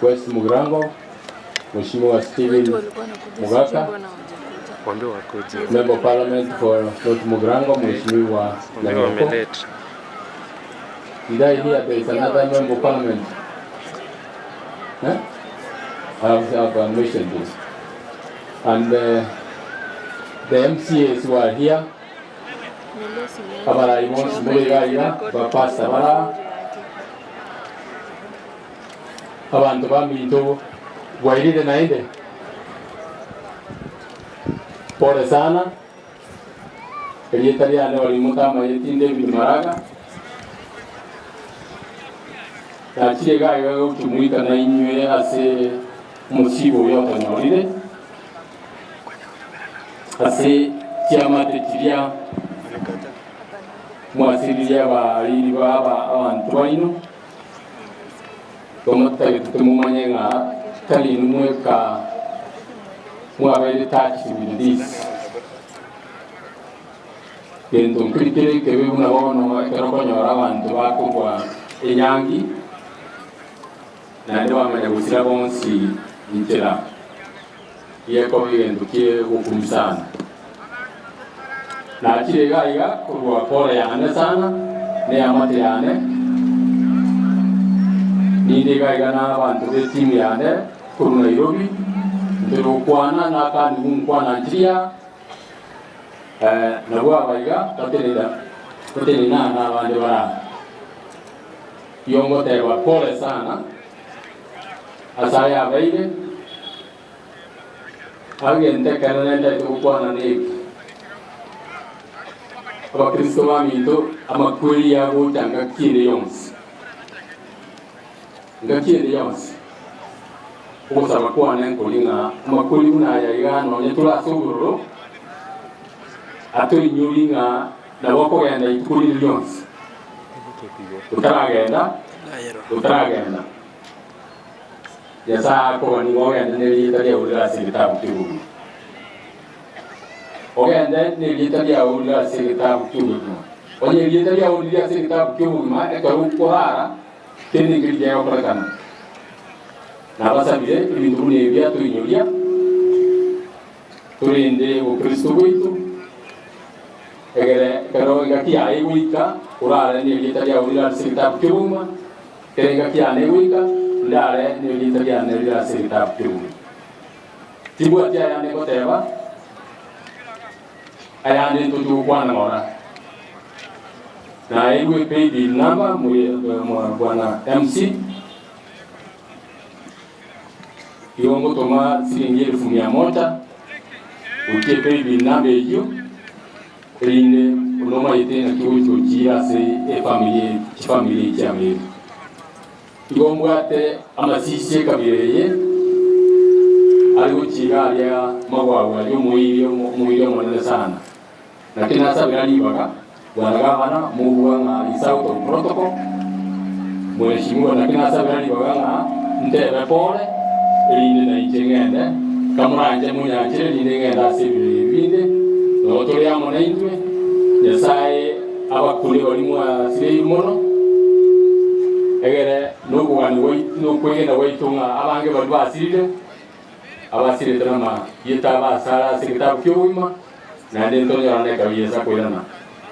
West Mugirango, Mheshimiwa Stephen Mugaka, Member of Parliament for North Mugirango, Mheshimiwa Nyamoko. Did I hear there is another Member of Parliament? Eh? I have, have uh, mentioned this. And uh, the MCAs who are here, abarai bonsi muri iga iga, bapastor bara, abanto baminto bwairire naende, pole sana, erieta riane bari motamayeti David Maraga, nachire iga iga gochumuika nainywe ase omosiba oyo otonyorire, Ase chiamate chiria mwasiririe abariri b'aba abanto baino, tomotagete timomanye ng'a tari inwe mweka mwabeire touched with this. Gento nkeri kere ekebe buna bono ekero okonyora abanto bakorwa enyangi, naende bamanya gosira bonsi inchera. Gekoba egento ki'ogokumia sana. Nachire iga iga korwa pole yane sana, neamate yane, ninde iga iga na abanto b'etimu yane korwa Nairobi, ntore gokwana nakandi gonkwana nchiria, eh, nabwo aba iga batenena batenena na abande bare aa. Igo ngoteba pole sana ase aya abeire. Agento ekenene ntagete gokwana neki, Abakristo baminto, amakweri agocha ngaki ende yonsi, ngaki ende yonsi. Ogosaba kwane nkori ng'a amakweri buna aya iga nonye tore ase obororo, atoinyori ng'a nabo okogenda rituko rinde rionsi, otaragenda, otaragenda. Nyasae akoba nigo ogende nerieta riao rire ase egetabu ki'obogima. Ogende nerieta riao rire ase egetabu ki'obogima. Onye erieta riao rire ase egetabu ki'obogima ekero okorara, kende nkeri kegokorekana. Nabasabire ebinto buna ebi atoinyoria, torende obokristo bwaito, egere ekero engaki yaye egoika, orare nerieta riao rire ase egetabu ki'obogima, Kera engaki yane egoika, ndare nerieta riane rire ase egetabu ki'obogima. Timbwati ayande ngoteba, ayande ntoche gokwana ng'ora. Naeirwe paybill number bwana MC, igo ngotoma siringi elfu mia moja gochia epaybill number eyio, Erinde onomaete naki ogochia gochiira ase efamiri chifamiri echi chiabeire. Igo mbwate amasisi ekabira eye are gochiira aria magwagwa aria omoiri omoiri omonene sana. Naki nasabera ribaga bwana gavana mobua ng'a is out of protocol mheshimiwa naki nasabera ribaga ng'a ntebe pole erinde nainche ng'ende kamoranche monyanchere erinde ng'ende ase ebirero ebi binde. Nabo tore amo naintwe, Nyasae abakure baria mwasireirwe mono, egere nokogania gwaito, nokwegena gwaito ng'a abange baria basirire, abasirete namarieta abo asare ase egetabu ki'obogima, naende ntonyorane ekero Yeso akoirana.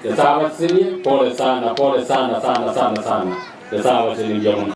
Nyasae abasesenie, pole sana, pole sana, sana, sana, sana. Nyasae abasesenie mbuya mono.